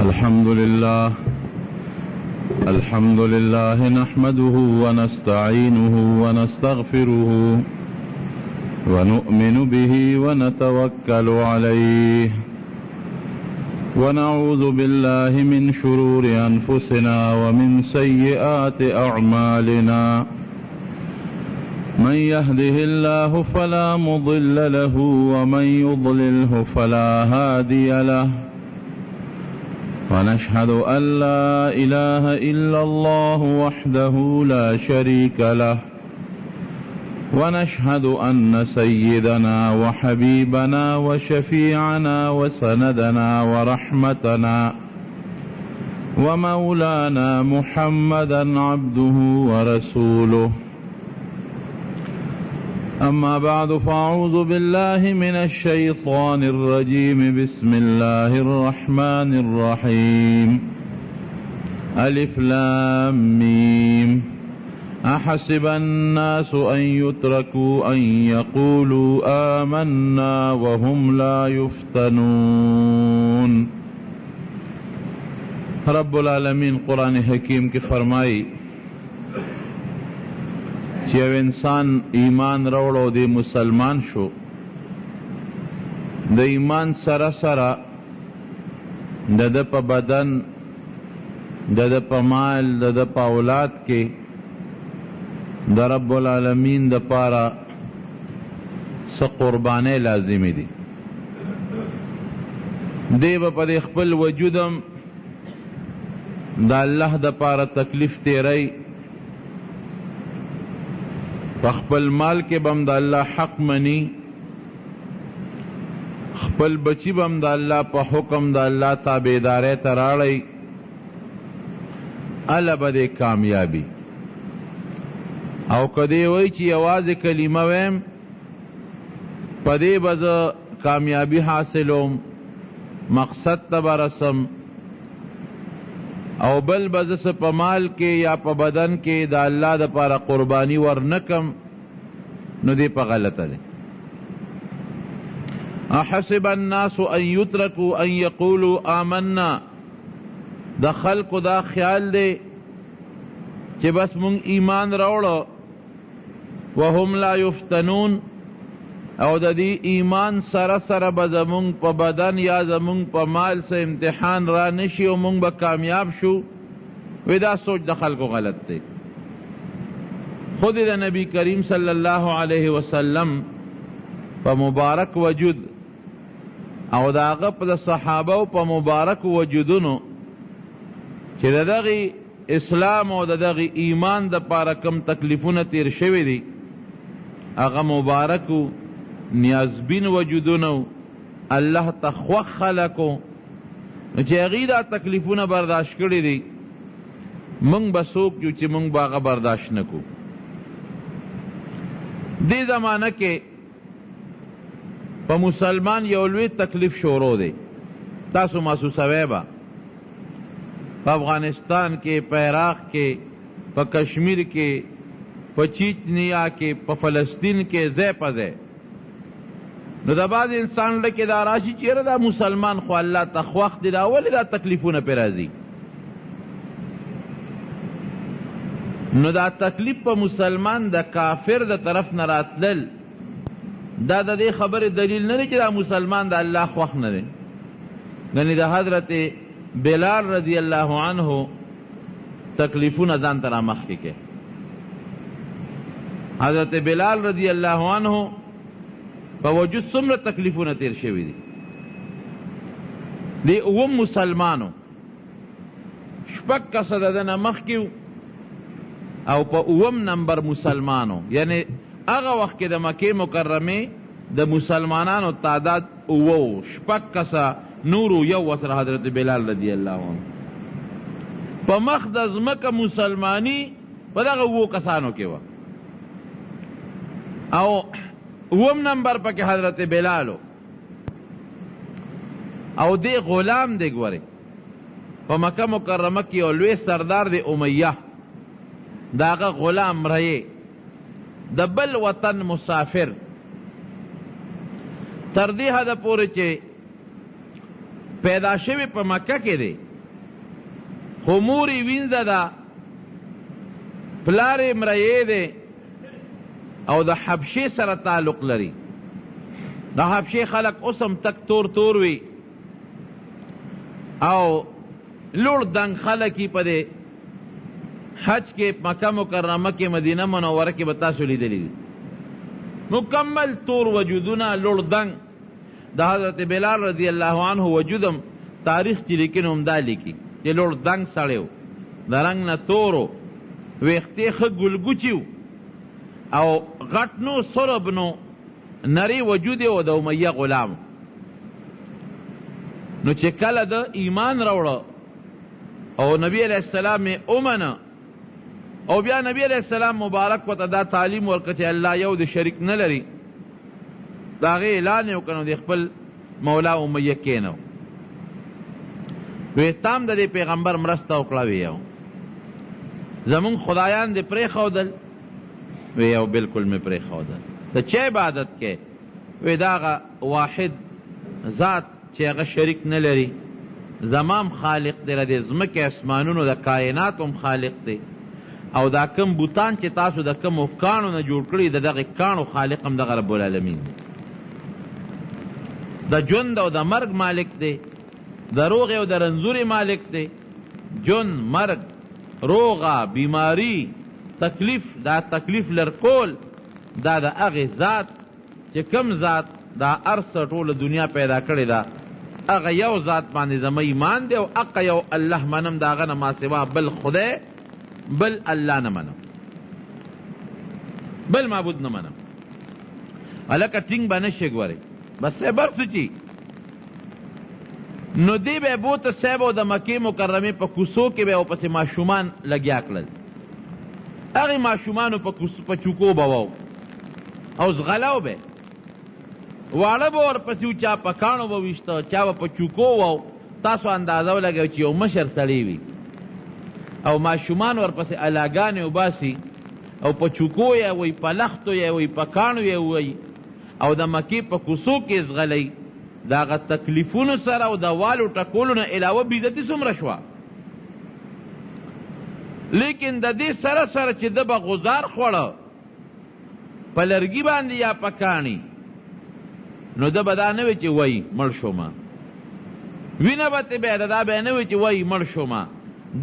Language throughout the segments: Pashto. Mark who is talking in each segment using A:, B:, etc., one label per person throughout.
A: الحمد لله، الحمد لله نحمده ونستعينه ونستغفره ونؤمن به ونتوكل عليه، ونعوذ بالله من شرور أنفسنا ومن سيئات أعمالنا. من يهده الله فلا مضل له ومن يضلله فلا هادي له. ونشهد أن لا إله إلا الله وحده لا شريك له، ونشهد أن سيدنا وحبيبنا وشفيعنا وسندنا ورحمتنا ومولانا محمدا عبده ورسوله. أما بعد، فأعوذ بالله من الشيطان الرجيم. بسم الله الرحمن الرحيم. ألف لام ميم. أحسب الناس أن يتركوا أن يقولوا آمنا وهم لا يفتنون. رب العالمین قرآن حکیم کی فرمائی چې یو انسان ایمان راوړو، دی مسلمان شو، د ایمان سره سره د ده په بدن، د ده په مال، د ده په اولاد کې د رب العالمین د پاره څه قربانۍ لازمې دي. دی به په دې خپل وجود هم د الله د پاره تکلیف تېروي، په خپل مال کې به هم د الله حق مني، خپل بچي به هم د الله په حکم د الله تابعدارۍ ته راړی، هله به دی کامیابي. او که دی وایي چې یوازې کلمه وایم، په دې به زه کامیابي حاصلوم، مقصد ته به رسم، او بل به زه څه په مال کې یا په بدن کې د الله دپاره قرباني ورنه کم، نو دی په غلطه دی. احسب الناس ان یترکوا ان یقولوا آمنا. د خلکو دا خیال دی چې بس مونږ ایمان راوړو، وهم لا یفتنون، او د دې ایمان سره سره به زمونږ په بدن یا زمونږ په مال څه امتحان را نشي او مونږ به کامیاب شو. وی دا سوچ د خلکو غلط دی. خود د نبی کریم صلی الله علیه وسلم په مبارک وجود او د هغه په صحابه په مبارک وجودونو چې د دغې اسلام او د دغې ایمان د پاره کم تکلیفونه تیر شوي دي، هغه مبارکو نیازبین وجودونه الله ته خوښ خلکو، نو چې هغوی دا تکلیفونه برداشت کړي دي، موږ به څوک یو چې موږ به هغه برداشت نه کړو؟ دې زمانه کې په مسلمان یو لوی تکلیف شروع دی، تاسو محسوسوئ به. په افغانستان کې، په عراق کې، په کشمیر کې، په چیچنیا کې، په فلسطین کې، ځای په ځای. نو د بعض انسان زړه کې دا راشي چې یاره دا مسلمان خو الله ته خوښ دی، دا ولې دا تکلیفونه پرې راځي؟ نو دا تکلیف په مسلمان د کافر د طرف نه راتلل، دا د دې خبرې دلیل نه دی چې دا مسلمان د الله خوښ نه دی. یعنې د حضرت بلال رضی الله عنه تکلیفونه ځان ته رامخکې کړي. حضرت بلال رضی الله عنه په وجود څومره تکلیفونه تیر شوي دي. دی اووم مسلمانو، شپږ کسه د ده نه مخکې او په اووم نمبر مسلمانو، یعنی هغه وخت کې د مکې مکرمې د مسلمانانو تعداد اووه و، شپږ کسه نورو، یو ورسره حضرت بلال رضی الله عنه. په مخ د ځمکه مسلمانی په دغه اوو کسانو کې وه، او اووم نمبر پکې حضرت بلال و. او دی غلام دی، ګورې په مکه مکرمه کې یو لوی سردار دی امیه، د هغه غلام رهی، د بل وطن مسافر، تر دې حده پورې چې پیدا شوی په مکه کې دی، خو مور یې وینځه ده، پلار یې مریی دی او د حبشې سره تعلق لري. د حبشې خلک اوس هم تک تور تور وي او لوړ دنګ خلک یې. په دې حج کې، مکه مکرمه کې، مدینه منوره کې به تاسو لیدلي دي، مکمل تور وجودونه، لوړ دنګ. د حضرت بلال رضی الله عنه وجود هم تاریخ چې لیکي نو همدا لیکي چې لوړ دنګ سړی و، د رنګ نه تور و، ویښتې ښه ګلګوچي و او غټ نو سرب نو نری وجود یې و، د امیه غلام. نو چې کله ده ایمان راوړه او نبی علیه السلام یې ومنه او بیا نبی علیه السلام مبارک ورته دا تعلیم ورکړ چې الله یو د شریک نه لري، د هغې اعلان یې وکړ، نو د خپل مولا امیه کښېنو، وی تام د دې پیغمبر مرسته وکړه؟ وی یو. زمونږ خدایان دې پرېښودل؟ وی یو، بالکل مې پرېښودل. ته چا عبادت کې؟ وی د هغه واحد ذات چې هغه شریک نه لري، زما هم خالق دی، د دې ځمکې اسمانونو د کایناتو هم خالق دی، او دا کوم بتان چې تاسو د کومو کاڼو نه جوړ کړي، د دغې کاڼو خالق هم دغه رب العالمین دی، د ژوند او د مرګ مالک دی، د روغې او د رنځورې مالک دی. ژوند، مرګ، روغه، بیماری، تکلیف، دا تکلیف لرکول دا د هغې ذات چې کوم ذات دا هر څه ټوله دنیا پیدا کړې ده، هغه یو ذات باندې زما ایمان دی او هغه یو الله منم، د هغه نه ماسوا بل خدای، بل الله نه منم، بل معبود نه منم. هلکه ټینګ به نه شې ګورې، بس صاحب هر څه چي نو دی به بوته صاحب او د مکې مکرمې په کوڅو کې به ورپسې ماشومان لګیا کړل. هغې ماشومانو په چوکو به وو او ځغلو به، واړه به ورپسې وو، چا په کاڼو به ویشته، چا به په چوکو وو. تاسو اندازه ولګوئ چې یو مشر سړی وي او ماشومان ورپسې الاګانې وباسي او په چوکو یې وایي، په لښتو یې وایي، په کاڼو یې وایي او د مکې په کوڅو کې ځغلوي، د هغه تکلیفونو سره او د والو ټکولو نه علاوه بېعزتي څومره شوه. لیکن د دې سره سره چې ده به غوزار خوړه په لرګي باندې یا په کاڼي، نو ده به دا نه وي چې وایي مړ شوم، وینه به ترې بهېده، دا به یې نه وي چې وایي مړ شوم.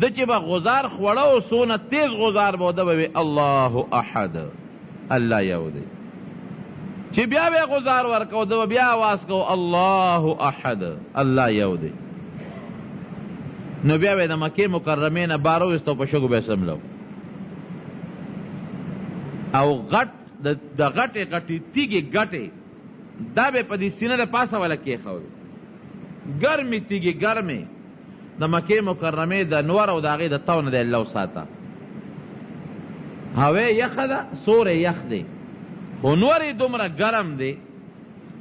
A: ده چې به غوزار خوړه او څونه تیز غوزار به و، ده به وي الله احد، الله یو دی. چې بیا به یې غوزار ورکاو، ده به بیا اواز کو الله احد، الله یو دی. نو بیا به یې د مکې مکرمې نه بار وویست او په شګو به یې څملو او غټ د غټې غټې تیږې ګټې دا به په دې سینه د پاسه وله کېښودې، ګرمې تیږې، ګرمې د مکې مکرمې د نور او د هغې د تاو نه دی الله وساته. هوا یخه ده، سوری یخ دی، خو نور یې دومره ګرم دی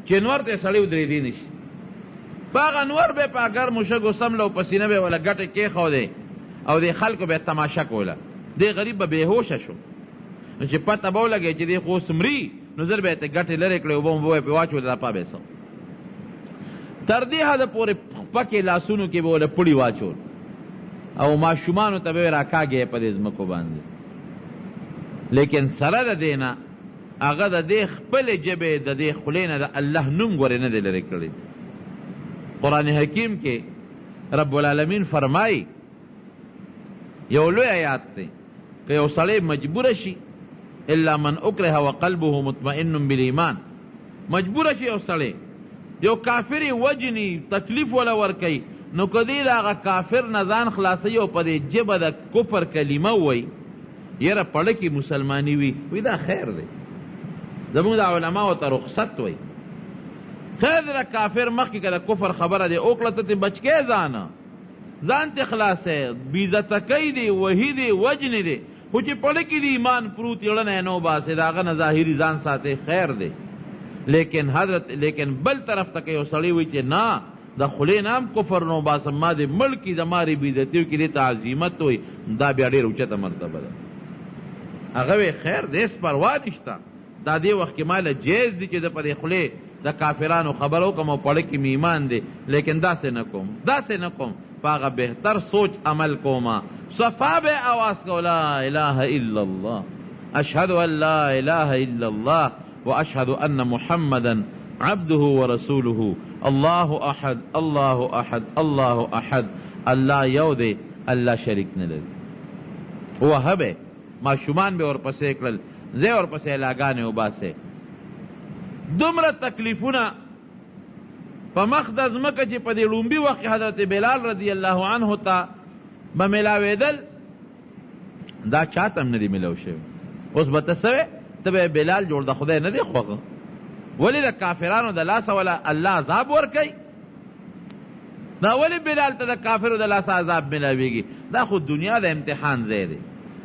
A: چې نور ته سړی ودرېدی نه شي. په هغه نور به په ګرمو شګو څمله او په سینه به یې وله ګټې کېښودې او دې خلکو به تماشه کوله. دې غریب به بېهوشه شو، نو چې پته به ولګوي چې دی خو اوس مري، نو زر به یې ته ګټې لرې کړې، اوبه مو به یې پرې واچولې، راپا به یې څه تر دې حده پورې پکې لاسونو کې به وله پړي واچول او ماشومانو ته به یې راکاږې په دې ځمکو باندې. لیکن سره د دې نه هغه د دې خپلې ژبې د دې خولې نه د الله نوم ګورې نه دی لرې کړی. قرآن حکیم کې رب العالمین فرمایي، یو لوی آیات دی، که یو سړی مجبور شي، الا من اکره وقلبه مطمئن بالایمان، مجبور شي یو سړی، یو کافر یې وژني، تکلیف وله ورکوي، نو که دی د هغه کافر نه ځان خلاصوي او په دې ژبه د کفر کلمه ووایي، یره پړه کې مسلماني وي، وایي دا خیر دی. زموږ د علماو ته رخصت وایي، خیر دی، د کافر مخکې که د کفر خبره دې وکړه، ته ترې بچ کړې، ځان ځان ترې خلاصوې، بې عزته کوي دې، وهي دې، وژني دې، خو چې پړه کې دې ایمان پروت وي، ړنه یې نه وباسې، د هغه نه ظاهري ځان ساتې، خیر دی. لیکن حضرت لیکن بل طرف ته که یو سړی وایي چې نه، د خولې نه هم کفر نه وباسم، ما دې مړ کړي، زما دې بې عزتي وکړي، دې ته عزیمت وایي، دا بیا ډېره اوچته مرتبه ده. هغه وایي خیر دی، هېڅ پروا نشته، دا دې وخت کې ماله جایز دي چې زه په دې خولې د کافرانو خبره وکړم او پړه کې مې ایمان دی، لیکن داسې نه کوم، داسې نه کوم. په هغه بهتر سوچ عمل کوم. صفا به اواز کو، لا اله الا الله، اشهد ان لا اله الا الله واشهد ان محمدا عبده ورسوله، الله احد الله احد الله احد، الله یو دی، الله شریک نه لري. وهه به ماشومان به ورپسې کړل، ځای ورپسې لاګانې وباسې. دومره تکلیفونه په مخ د ځمکه چې په دې ړومبي وخت کې حضرت بلال رضی الله عنه ته به ملاوېدل، دا چاته هم نه دي ملاو شوي. اوس به ته څه وې؟ ته به بلال جوړ د خدای نه دی خوښ، ولې د کافرانو د لاسه وله الله عذاب ورکوي؟ دا ولې بلال ته د کافرو د لاسه عذاب ملاویږي؟ دا خو دنیا د امتحان ځای دی.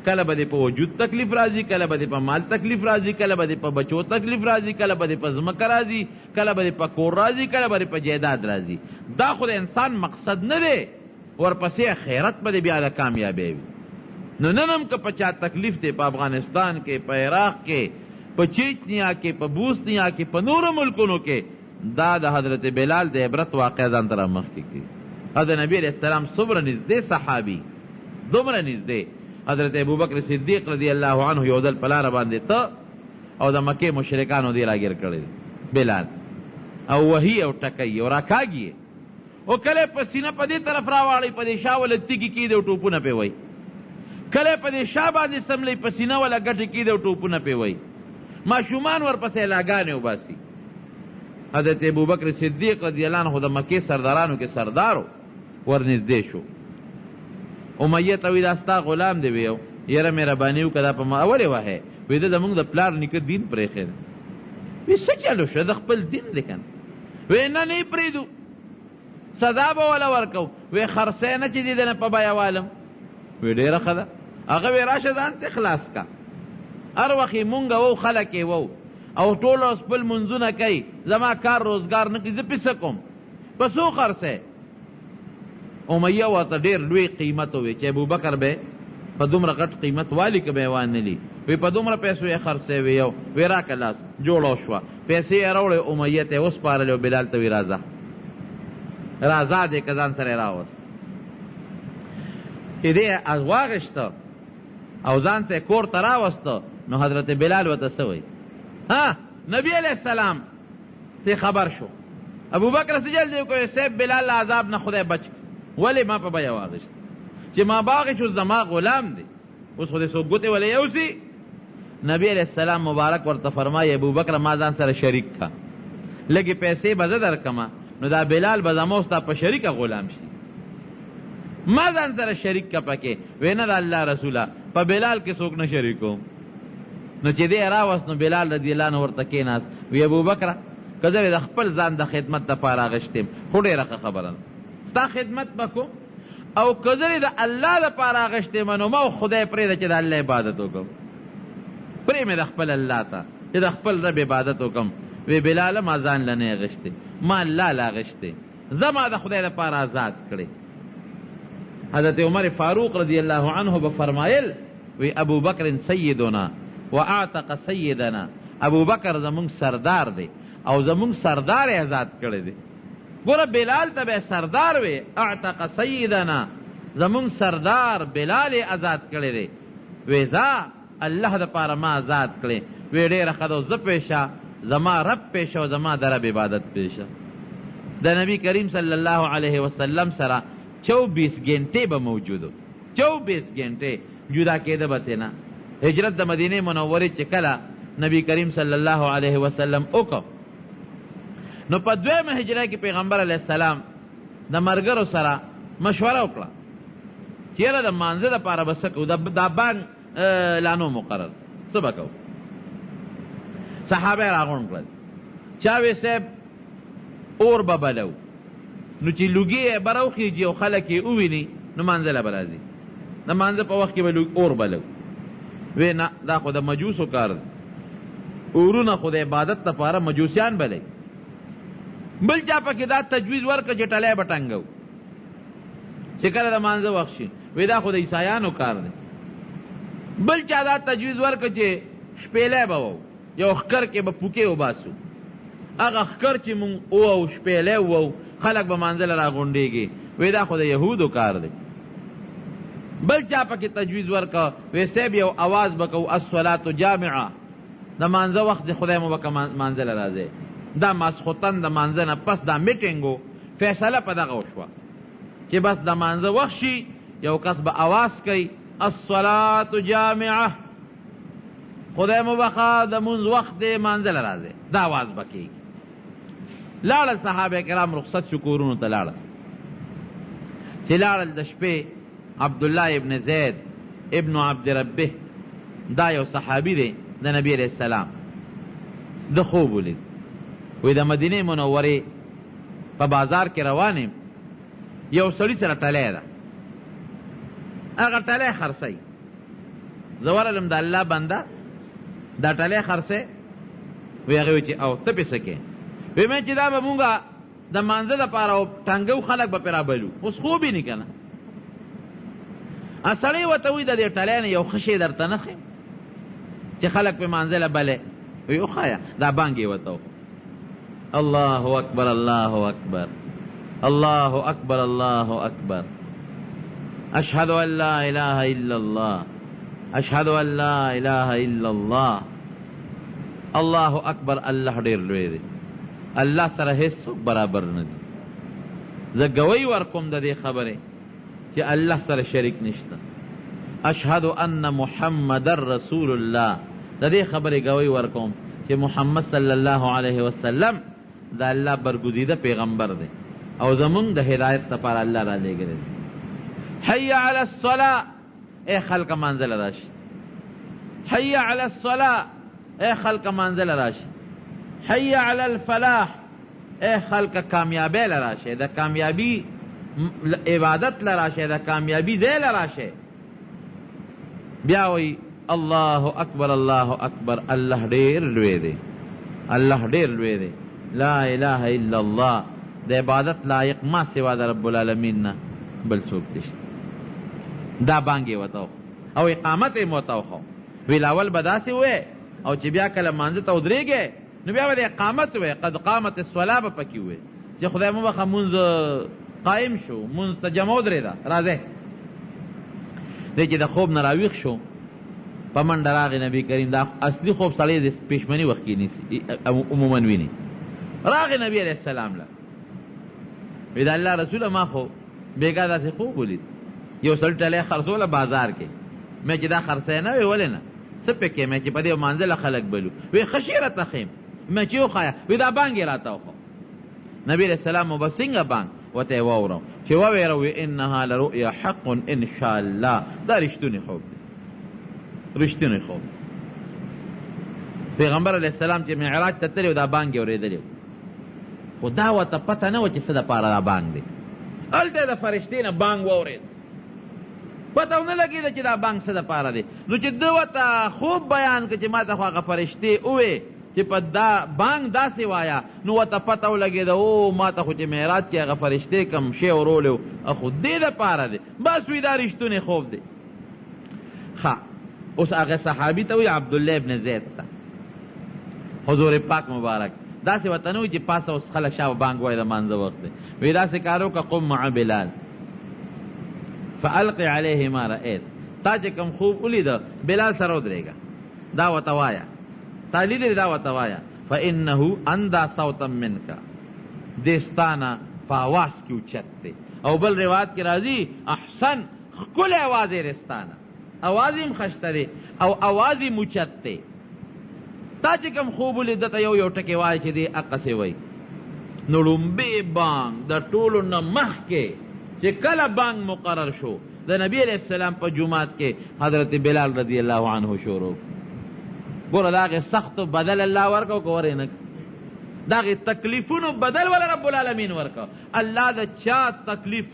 A: کله به دې په وجود تکلیف راځي، کله به دې په مال تکلیف راځي، کله به دې په بچو تکلیف راځي، کله به دې په ځمکه راځي، کله به دې په کور راځي، کله به دې په جایداد راځي. دا خو د انسان مقصد نه دی، ورپسې خیرت به دې بیا د کامیابی وي. نو نن هم که په چا تکلیف دی، په افغانستان کې، په عراق کې، په چیچنیا کې، په بوسنیا کې، په نورو ملکونو کې، دا د حضرت بلال د عبرت واقعه ځان ته رامخکې کړي. او د نبی علیه السلام څومره نږدې صحابي، دومره نږدې حضرت ابوبکر صدیق رضی الله عنه یو ځل په لاره باندې ته او د مکې مشرکانو دی راګیر کړی دی بلال، او وهي او ټکوي او راکاږي یې، او کله یې په سینه په دې طرف راواړوي، په دې شا وله تیږې کېږدي او ټوپونه پرې وهي، کله یې په دې شا باندې څملوي، په سینه وله ګټې کېږدي او ټوپونه پرې وهي، ماشومان ورپسې لاګانې وباسي. حضرت ابوبکر صدیق رضی الله عنه د مکې سردارانو کې سردار و، ورنږدې شو، امیه ته وایي دا ستا غلام دی؟ ویو یاره مهرباني وکړه دا په ما ولې وهې؟ وایي ده زموږ د پلار نیکه دین پرېښی دی. وایي څه چل وشو، ده خپل دین دی که نه؟ وایي نه، نه یې پرېږدو، سزا به وله ورکوو. وایي خرڅی نه چې دې نه په بیه والم. وایي ډېره ښه ده. هغه وایي راشه ځان ترې خلاص کړه. هر وخت یې مونږ وو، خلک یې وو، او ټول ورځ خپل لمونځونه کوي، زما کار روزګار نه کوي، زه پې څه کوم، په څو خرڅی؟ امیه ورته ډېر لوی قیمت ووی چې ابوبکر به په دومره غټ قیمت والي که به یې وانلي. وی په دومره پیسو یې خرڅوي؟ وی یو. وی راکه لاس. جوړه شوه، پیسې یې راوړې، امیه ته یې وسپارلې او بلال ته وی راځه، راځه دې که ځان سره یې راوست. چې دې واغېسته او ځان ته کور ته راوسته، نو حضرت بلال ورته څه وایي؟ ها نبی علیه السلام ته خبر شو. ابوبکر څه جلدي وکړ؟ صاحب بلال له عذاب نه خدای بچ کړ. ولې ما په بیه واغېست؟ چې ما باغې شو زما غلام دی، اوس خو دې څوک ګوتې ولې یوسي؟ نبی علیه السلام مبارک ورته فرمایي ابوبکر ما ځان سره شریک کا، لږې پیسې به زه درکړم، نو دا بلال به زما او ستا په شریکه غلام شي، ما ځان سره شریک که پکې. وی نه د الله رسوله، په بلال کې څوک نه شریکوم. نو چې دی راوست، نو بلال رضی الله عنه ورته کېناست. وی ابوبکره که زه د خپل ځان د خدمت دپاره اخیستې یم خو ډېره ښه خبره ده، ستا خدمت به کوم، او که زه د الله دپاره اخیستې یم نو ما او خدای پرېږده چې د الله عبادت وکړم، پرې مې د خپل الله ته چې د خپل رب عبادت وکړم. وی بلاله ما ځان له نه اخیستې، ما الله له اخیستې، زما د خدای لپاره آزاد کړې. حضرت عمر فاروق رضی الله عنه به فرمایل وی ابو بکر سیدنا و اعتق سیدنا، ابو بکر زمونږ سردار دی او زمونږ سردار یې آزاد کړی دی. ګوره بلال ته به سردار وی، اعتق سیدنا، زمونږ سردار بلال یې آزاد کړی دی. وی ځه الله دپاره ما آزاد کړې. وی ډېره ښه ده، زه پېشه زما رب پېشه او زما د رب عبادت پېشه. د نبی کریم صلی الله علیه وسلم سره 24 ګنټې به موجود، 24 ګنټې جدا کېده به ترې نه. هجرت د مدینې منورې چې کله نبی کریم صلی الله علیه وسلم وکړ، نو په دویمه هجره کې پیغمبر علیه السلام د ملګرو سره مشوره وکړه چې یاره د مانځه دپاره به څه کوو، دا بانګ لانو مقرر څه به کوو. صحابه یې راغونډ کړل، چا وی صاحب اور به بلو، نو چې لوګي یې بره وخېژي او خلک یې وویني نو مانځه له به راځي، د مانځه په وخت کې به اور بلو. وی نه، دا خو د مجوسو کار دی، اورونه خو د عبادت لپاره مجوسیان بلوي. بل چا پکې دا تجویز ورکړ چې ټلی به ټنګو چې کله د مانځه وخت شي، وی دا خو د عیسایانو کار دی. بل چا دا تجویز ورکړ چې شپېلی به وو، یو ښکر کې به پوکې وباسو، هغه ښکر چې مونږ ووو شپېلی ووو، خلک به مانځه له راغونډېږي. وی دا خو د یهودو کار دی. بل چا پکې تجویز ورکړ، وی صاحب یو اواز به کوو، الصلاة جامعه، د مانځه وخت دی، خدای مو وکړه مانځه له راځئ. دا ماسخوتن د مانځه نه پس دا میټینګ و، فیصله په دغه وشوه چې بس د مانځه وخت شي یو کس به اواز کوي الصلاة جامعه، خدای مو بخښه د مونځ وخت دی، مانځه له راځئ، دا اواز به کېږي. لاړل صحابه کرام رخصت شو، کورونو ته لاړل. چې لاړل د شپې عبدالله ابن زید ابن عبد ربه، دا یو صحابي دی د نبی علیه السلام، ده خوب ولید، وایي د مدینې منورې په بازار کې روان یم، یو سړي سره ټلی ده، هغه ټلی خرڅوي. زه ورغلم، د الله بنده دا ټلی خرڅوې؟ وایي هغه وایي چې او ته پې څه کوې؟ وایي مې چې دا به مونږ د مانځه دپاره او ټنګو خلک به پرې رابلو، اوس خوب یې نی که نه. سړی ورته وایي د دې ټلی نه یو ښه شی درته نه ښیم چې خلک پرې مانځه له بلې. وایي وښایه. دا بانګ یې ورته وښود، الله اکبر الله اکبر الله اکبر الله اکبر، اشهد ان لا اله الا الله اشهد ان لا اله الا الله، الله اکبر، الله ډېر لوی دی، الله سره هیڅوک برابر نه دی. زه ګواهي ورکوم د دې خبرې چې الله سره شریک نشته، اشهد ان محمد رسول الله، د دې خبرې ګواهي ورکوم چې محمد صلی الله علیه وسلم د الله برګزیده پیغمبر دی او زمونږ د هدایت لپاره الله را لېږلی دی. حی علی الصلاة، ای خلکه مانځه له راشي. حی علی الصلاة، ای خلکه مانځه له راشي. حی علی الفلاح، ای خلکه کامیابی له راشي، د کامیابی عبادت له راشي، د کامیابی ځای له راشي. بیا وایي الله اکبر الله اکبر، الله ډېر لوی دی، الله ډېر لوی دی، لا اله الا الله، د عبادت لایق ما سوا د رب العالمین نه بل څوک نشته. دا بانګ یې ورته وښود او اقامت یې ورته وښود. ویل اول به داسې ووایې او چې بیا کله مانځه ته ودرېږې نو بیا به د اقامت ووایې، قد قامت الصلاة به پکې ووایې چې خدای مو بخښه مونځ قایم شو، مونځ ته جمع ودرېده، راځئ. دی چې د خوب نه راویښ شو په منډه راغی نبی کریم، دا اصلي خوب سړی د پېشمني وخت کې نیسي عموما ویني. راغی نبی علیه السلام له، وی د الله رسوله ما خو بېګا داسې خوب ولید، یو سړي ټلی خرڅوله بازار کې، مې چې دا خرڅی نه وی، ولې نه څه پې کوې؟ مې چې په دې مانځه له خلک بلو. وی ښه شی راته ښیم. مې چې وښایه. وی دا بانګ یې راته وښو. نبی علیه السلام مو به څنګه بانګ ورته یې واورو، چې وویره وی انها لرؤیا حق ان شاء الله، دا رښتونی خوب دی، رښتونی خوب دی. پیغمبر علیه السلام چې معراج ته تللی و دا بانګ یې اورېدلی و، خو دا ورته پته نه وه چې څه دپاره دا بانګ دی. هلته یې د فرشتې نه بانګ واورېد، پته ونه لګېده چې دا بانګ څه دپاره دی. نو چې ده ورته خوب بیان کړ چې ما ته خو هغه فرشتې ووې چې په دا بانګ داسې وایه، نو ورته پته ولګېده او ما ته خو چې معراج کې هغه فرشتې کوم شی ورولی و خو دې دپاره دی، بس وي دا رښتونی خوب دی. ښه اوس هغه صحابي ته وایي عبدالله ابن زید ته حضور پاک مبارک داسې ورته نه وایي چې پاڅه اوس خلک شابه بانګ وایي د مانځه وخت دی، وایي داسې کار وکړه قم مع بلال فألق علیه ما رأیت، تا چې کوم خوب ولیده بلال سره ودرېږه دا ورته وایه، تا لیدلی دا ورته وایه، فإنه اندی صوتا منک، دی ستا نه په اواز کې اوچت دی. او بل روایت کې راځي احسن، ښکلی اواز یې دی ستا نه، اواز یې هم ښایسته دی او اواز یې هم اوچت دی. تا چې کوم خوب ولید ده ته یو یو ټکی وایه چې دی هقسې وایي. نو ړومبی بانګ د ټولو نه مخکې چې کله بانګ مقرر شو د نبی علیه السلام په جومات کې حضرت بلال رضی الله عنه شروع کړ. ګوره د هغې سختو بدل الله ورکړ که ور یې نه کړ، د هغې تکلیفونو بدل وله رب العالمین ورکړ. الله د چا تکلیف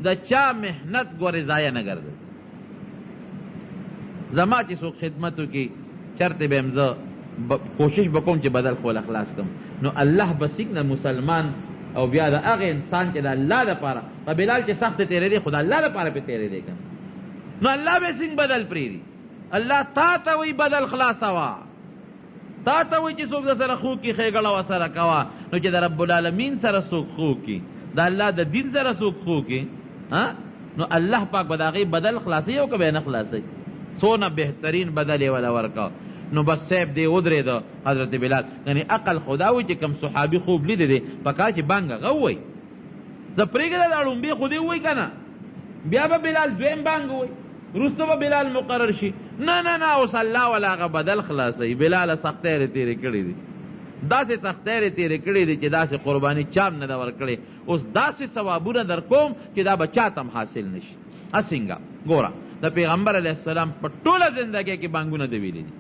A: د چا محنت ګورې ضایع نه ګرځوي. زما چې څوک خدمت وکړي چرته به یم زه کوشش به کوم چې بدل خو له خلاص کړم. نو الله به څنګه مسلمان او بیا د هغه انسان چې د الله دپاره په بلال چې سختې تېرېدې خو د الله دپاره پرې تېرېدې که نه، نو الله به یې څنګه بدل پرېږدي؟ الله تا ته وایي بدل خلاصوه، تا ته وایي چې څوک در سره ښو کړي ښېګڼه ورسره کوه. نو چې د رب العالمین سره څوک ښو کړي، د الله د دین سره څوک ښه وکړي، نو الله پاک به د هغې بدل خلاصوي او که به یې نه خلاصوي؟ څونه بهترین بدل یې وله ورکړ. نو بس صاحب دی ودرېده حضرت بلال، یعنې عقل خو دا وایي چې کوم صحابي خوب لیدی دی پکار چې بانګ هغه ووایي، ته پرېږده دا ړومبی خو دې ووایي که نه بیا به بلال دویم بانګ ووایي، وروسته به بلال مقرر شي. نه نه نه، اوس الله وله هغه بدل خلاصوي. بلاله سختۍ دې تېرې کړې دي، داسې سختۍ دې تېرې کړې دي چې داسې قرباني چا هم نه ده ورکړې، اوس داسې ثوابونه درکوم چې دا به چاته هم حاصل نه شي. څنګه؟ ګوره د پیغمبر علیه السلام په ټوله زندګۍ کې بانګونه ده ویلي دي.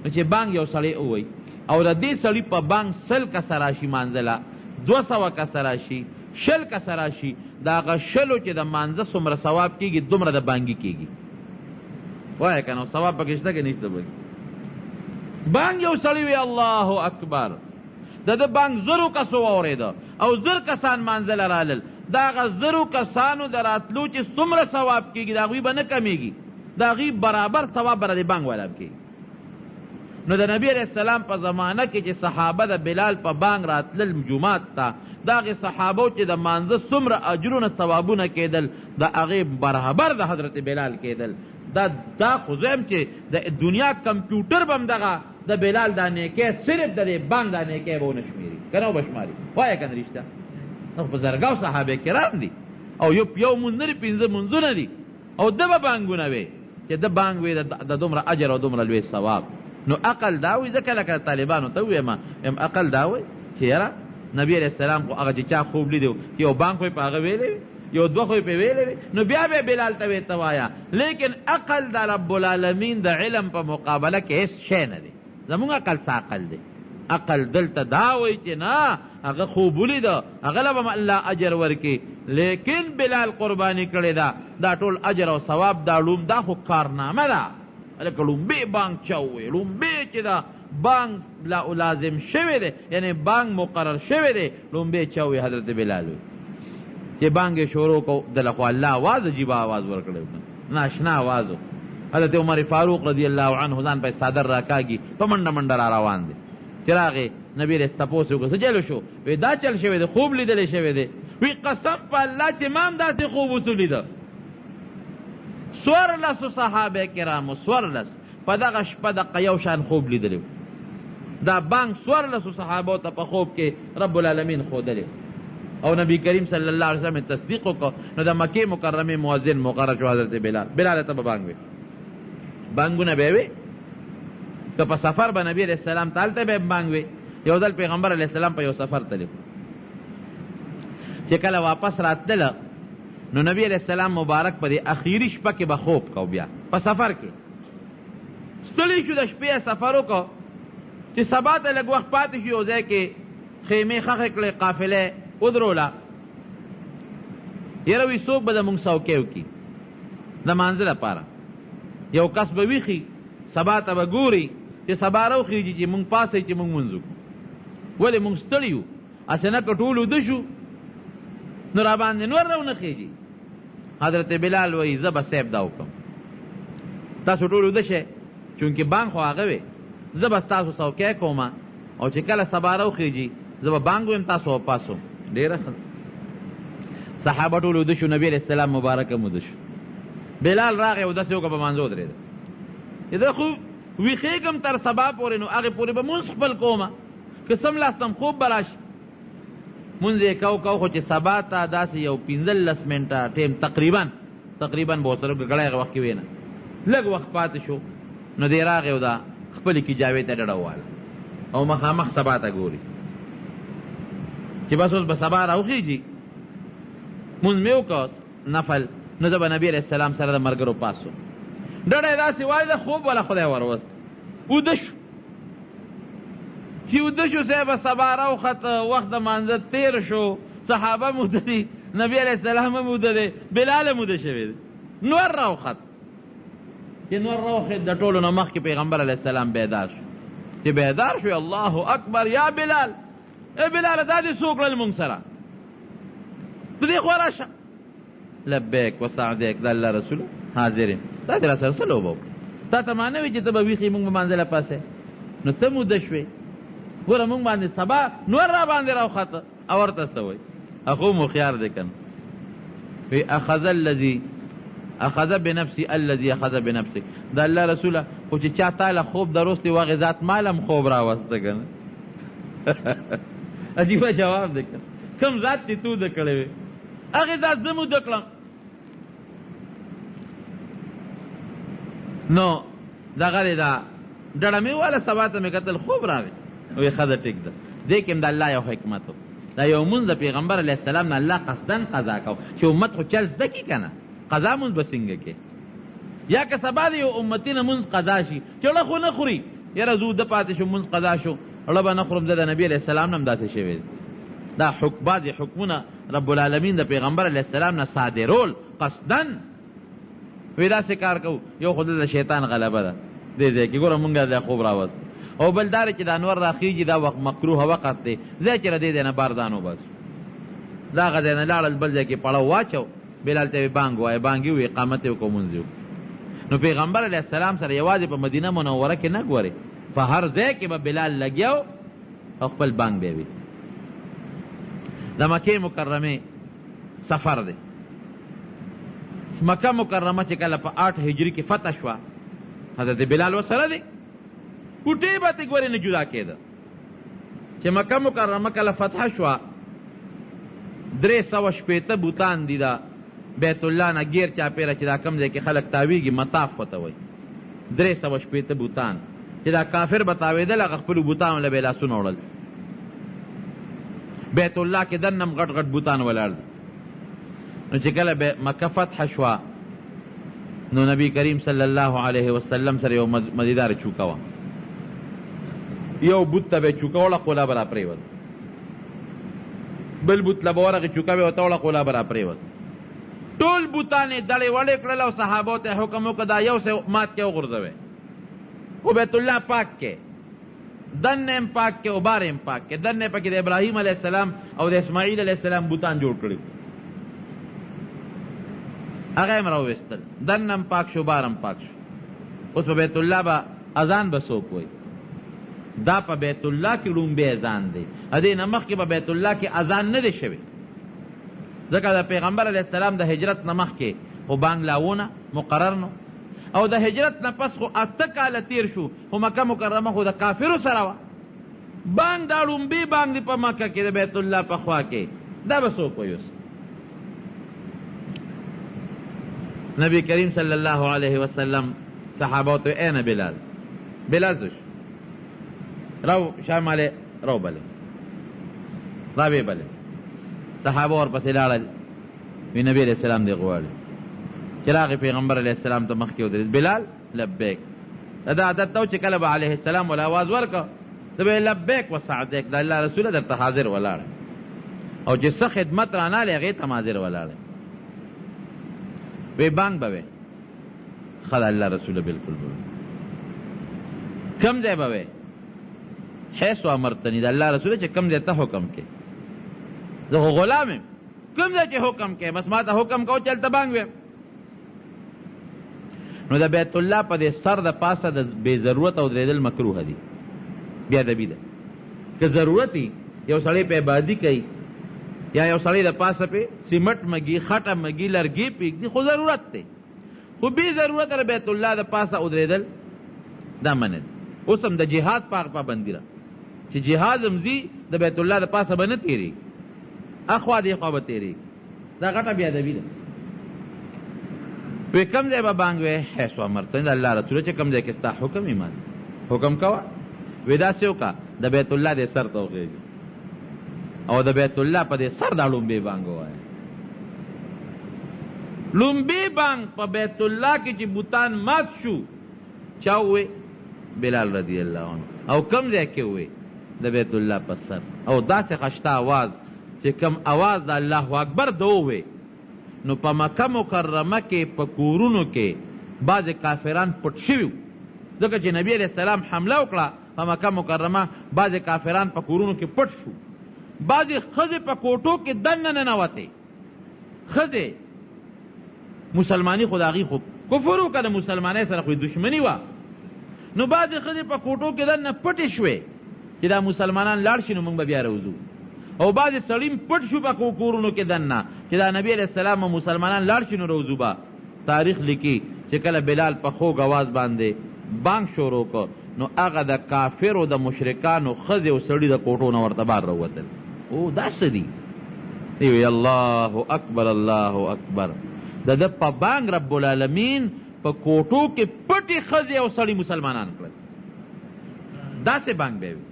A: نو چې بانګ یو سړی ووایي او د دې سړي په بانګ 100 کسه راشي مانځه له، 200 کسه راشي، 20 کسه راشي، د هغه شلو چې د مانځه څومره ثواب کېږي دومره د بانګي کېږي. وایه که نه ثواب پکې شته که نشته؟ پکې بانګ یو سړی وي الله اکبر، د ده بانګ زرو کسو واورېده او 1000 کسان مانځه له رالل، د هغه زرو کسانو د راتلو چې څومره ثواب کېږي د هغوی به نه کمېږي، د هغوی برابر ثواب به د دې بانګ والا هم کېږي. نو د نبی علیه السلام په زمانه کې چې صحابه د بلال په بانګ راتلل جومات ته، د هغې صحابو چې د مانځه څومره اجرونه ثوابونه کېدل د هغې برابر د حضرت بلال کېدل. دا خو زه وایم چې د دنیا کمپیوټر به هم دغه د بلال دا نیکی صرف د دې بانګ دا نیکی به ونه شمېري که نه وبه شماري؟ وایه که نه رښتیا؟ نو خو په زرګاو صحابه کرام دي او یو یو مونځ نه دي، 5 مونځونه دي او ده به بانګونه وې چې ده بانګ وې د دومره اجر او دومره لوی ثواب. نو عقل دا وایي، ځکه لکه طالبانو ته ووایم، وایم عقل دا وایي چې یاره نبی علیه السلام خو هغه چې چا خوب لیدی چې یو بانګ خو یې په هغه ویلی وي، یو دوه خو یې پرې ویلی وي، نو بیا به یې بلال ته وې ته وایه. لیکن عقل د رب العالمین د علم په مقابله کې هېڅ شی نه دی. زموږ عقل څه عقل دی؟ عقل دلته دا وایي چې نه هغه خوب ولیده، هغه له به هم الله اجر ورکړي، لیکن بلال قرباني کړې ده، دا ټول اجر او ثواب دا ړوم دا خو کارنامه ده. لکه ړومبی بانګ چا وویل، ړومبی چې دا بانګ لازم شوی دی، یعنی بانګ مقرر شوی دی، ړومبی چا وویل؟ حضرت بلال وویل. چې بانګ یې شروع کړو، دله خو الله اواز عجیبه اواز ورکړی و، ناشنا اواز و. حضرت عمر فاروق رضی الله عنه ځان په څادر راکاږي، په منډه منډه را روان دی. چې راغی نبی علیه تپوس یې وکړ، څه چل شو؟ وی دا چل شوی دی، خوب لیدلی شوی دی. وی قسم په الله چې ما هم داسې خوب اوس ولیده. 14 صحابه کرامو 14 په دغه شپه دقه یو شان خوب لیدلی و. دا بانګ 14 صحابو ته په خوب کې رب العالمین ښودلی او نبی کریم صلی الله علیه وسلم تصدیق وکړ. نو د مکې مکرمې مؤذن مقرر شو حضرت بلال. بلال ته به بانګ وي، بانګونه به وي که په سفر به نبی علیه السلام ته هلته به بانګ وي. یو ځل پیغمبر علیه السلام په یو سفر تللی، چې کله واپس راتلله نو نبی علیه السلام مبارک په دې اخیري شپه کې به خوب کو. بیا په سفر کې ستړي شو، د شپې سفر وکړو، چې سبا ته لږ وخت پاتې شو، یو ځای کې خیمې ښخې کړې، قافله ودروله. یاره وي څوک به زموږ څوکۍ وکړي د مانځه لپاره؟ یو کس به ویښي، سبا ته به ګوري چې سبا راوخېږي چې موږ پاڅئ چې موږ لمونځ وکړو، ولې موږ ستړي یو، هسې نه که ټول وده شو نو راباندې نور راونه خېږي. حضرت بلال وایي زه به صاحب دا وکړم، تاسو ټول وده شئ، چونکې بانګ خو هغه وی، زه به ستاسو څوکۍ کوم او چې کله سبا راوخېږي زه به بانګ ویم، تاسو به پاڅو. ډېره ښه. صحابه ټول وده شو، نبی علیه السلام مبارک هم وده شو. بلال راغی اودس یې وکړ، په مانځه ودرېده. زه خو ویښېږم تر سبا پورې، نو هغې پورې به مونځ خپل کوم، که سملاستم خوب به راشي. مونځ یې کو کو، خو چې سبا ته داسې یو 15 منټه ټیم تقریبا تقریبا به ورسره ګړی هغه وخت کې وی نه، لږ وخت پاتې شو، نو دی راغی او دا خپلې کیجاوې ته ډډه وواله او مخامخ سبا ته ګوري چې بس اوس به سبا راوخېږي، مونځ مې وکړ نفل، نو زه به نبي علیه السلام سره د ملګرو پاڅو. ډډه یې داسې والده، خوب وله خدای وروست، اوده شو. چې اوده شو صاحب سبا راوخته، وخت د مانځه تېر شو، صحابه هم اوده دي، نبي علیه السلام هم اوده دی، بلال هم اوده شوی دی. نور راوخت، چې نور راوخت د ټولو نه مخکې پیغمبر علیه السلام بیدار شو. چې بیدار شو، الله اکبر، یا بلال، ای بلال دا دې څه وکړل مونږ سره؟ ته دې خوا راشه. لبیک وسعدیک، د الله رسول حاضر یم، تا دې راسره څه لوبه وکړه؟ تا ته ما نه وي چې ته به ویښ یې، مونږ به مانځه له پاسه، نو ته هم وده شوې. ګوره مونږ باندې سبا نور را باندې راوخته او ورته څه وایي؟ هغه هم هوښیار دی که نه. وی اخذ الذي اخذ بنفسي الذي اخذ بنفسك، د الله رسوله خو چې چا تاله خوب دروستی و هغې ذات مال هم خوب راوسته که نه. عجیبه جواب دی که کوم ذات چې تو ده کړی وي هغې ذات زه مو ده کړم. نو دغه دی دا ډډه مې وواله، سبا ته مې کتل خوب راغی، وی ښه ده ټیک ده. دې کې هم د الله یو حکمت و، دا یو مونځ د پیغمبر علیه السلام نه الله قصدا قضا کو چې امت خو چل زده کړي که نه، قضا مونځ به څنګه کې؟ یا که سبا د یو امتي نه مونځ قضا شي چې ړه خو نه خوري، یاره زه اوده پاتې شوم مونځ قضا شو ړه به نه خورم، زه د نبي علیه السلام نه هم داسې شوی دی. دا بعضې حکمونه رب العالمین د پیغمبر علیه السلام نه صادرول قصدا، وی داسې کار کوو. یو خو دلته شیطان غلبه ده دې ځای کې، ګوره مونږ ځای خوب راوست، او بل دا دی چې دا انور راخیږي دا وخت مکروه وخت دی، ځای چې له دې ځای نه بار ځان وباسو. د هغه ځای نه لاړل بل ځای کې پړاو واچو، بلال ته یې بانګ ووایه، بانګ یې وویل، اقامت یې وکړو، لمونځ یې وکړو. نو پیغمبر علیه السلام سره یوازې په مدینه منوره کې نه ګورې، په هر ځای کې به بلال لګیا او خپل بانګ به یې وي. د مکې مکرمې سفر دی. مکه مکرمه چې کله په 8 هجري کې فتح شوه، حضرت بلال ورسره دی، کوټې به ترې ګورې نه جدا کېده. چې مکه مکرمه کله فتح شوه، 360 بوتان دي د بیت الله نه ګیر چاپېره چې دا کوم ځای کې خلک تاویږي مطاف ورته وایي، 360 بوتان چې دا کافر به تاوېدل هغه خپلو بوتانو له به یې لاسونه وړل. بیت الله کې دننه هم غټ غټ بوتان ولاړ دي. نو چې کله به مکه فتح شوه نو نبی کریم صلی الله علیه وسلم سره یو مزیدار چوکه وه، یو بت ته به یې چوکه وړه قوله به راپرېوت، بل بت له به ورغی چوکه به یې ورته وړه قوله به راپرېوت. ټول بتان یې دړې وړې کړل او صحابو ته یې حکم وکړ دا یو څه مات کې وغورځوئ، خو بیت الله پاک کې، دننه هم پاک کې او بار هم پاک کې. دننه پکې د ابراهیم علیه السلام او د اسماعیل علیه السلام بوتان جوړ کړي، هغه هم راوویستل، دننه هم پاک شو بار هم پاک شو. اوس په بیت الله به اذان به څوک وایي؟ دا په بیت الله کې ړومبی اذان دی، دې نه مخکې په بیت الله کې اذان نه دی شوی، ځکه د پیغمبر علیه السلام د هجرت نه مخکې خو بانګ لا ونه مقرر نو، او د هجرت نه پس خو 8 کاله تیر شو، خو مکه مکرمه خو د کافرو سره وه. بانګ دا ړومبی بانګ دی په مکه کې د بیت الله په خوا کې، دا به څوک وایي اوس؟ نبی کریم صلی الله علیه وسلم صحابه ته اين بلال، بلال څه شو؟ راو شامله راو بله راوی بله. صحابه ورپسې لاړل، وی نبی علیه السلام دی غواړي. چې راغی پیغمبر علیه السلام ته مخکې ودرېد، بلال لبیک. دا عادت ته چې کله به علیه السلام ولا आवाज ورکړ ته به لبیک وسعدیک، د الله رسول درته حاضر ولاړ، او چې څه خدمت رانه لې هغې ته حاضر ولاړ. وی بانګ به وی، ښه د الله رسول بالکل به وی، کوم ځای به وی؟ حیث امرتني، د الله رسول چې کوم ځای ته حکم کې، زه خو غلام یم، کوم ځای چې حکم کې بس ما ته حکم کوه چې هلته بانګ ویم. نو د بیت الله په دې سر د پاسه د بې ضرورت او درېدل مکروه دي، بې ادبي ده. که ضرورت وي یو سړی په عبادي کوي یا یو سړی د پاسه پې سیمټ مږي، خټه مږي، لرګی پې ږدي، خو ضرورت دی. خو بې ضرورت د بیت الله د پاسه ودرېدل دا منع دي. اوس هم د جهاد په هغه پابندي ده چې جهاد هم ځي د بیت الله د پاسه به نه تېرېږي، اخوا دې خوا به تېرېږي، دا غټه بې ادبي ده. وی کوم ځای به بانګ وی؟ حیث امرتني، د الله رسوله چې کوم ځای کې ستا حکم وي ماته حکم کوه. وی داسې وکړه د بیت الله دې سر ته وخېږي او د بیت الله په دې سر دا ړومبی بانګ ووایه. ړومبی بانګ په بیت الله کې چې بوتان مات شو چا ووی؟ بلال رضی الله عنه. او کوم ځای کې ووی؟ د بیت الله په سر. او داسې خشته اواز چې کوم اواز د الله اکبر د ووی، نو په مکه مکرمه کې په کورونو کې بعضې کافران پټ شوي وو، ځکه چې نبی علیه السلام حمله وکړه په مکه مکرمه، بعضې کافران په کورونو کې پټ شو، بعضې ښځې په کوټو کې دننه ننوتې. ښځې مسلماني خو د هغوی خو کفر و که د مسلمانۍ سره خو یې دښمني وه، نو بعضې ښځې په کوټو کې دننه پټې شوې چې دا مسلمانان لاړ شي نو موږ به بیا راوځو. او بعضې سړي هم پټ شو په کورونو کې دننه چې دا نبي علیه السلام او مسلمانان لاړ شي نو راوځو به. تاریخ لیکي چې کله بلال په خوږ اواز باندې بانګ شروع کړ نو هغه د کافرو د مشرکانو ښځې او سړي د کوټو نه ورته بار راووتل. او دا څه دي؟ دی وی الله اکبر الله اکبر. د ده په بانګ رب العالمین په کوټو کې پټې ښځې او سړي مسلمانان کړل. داسې بانګ به وي.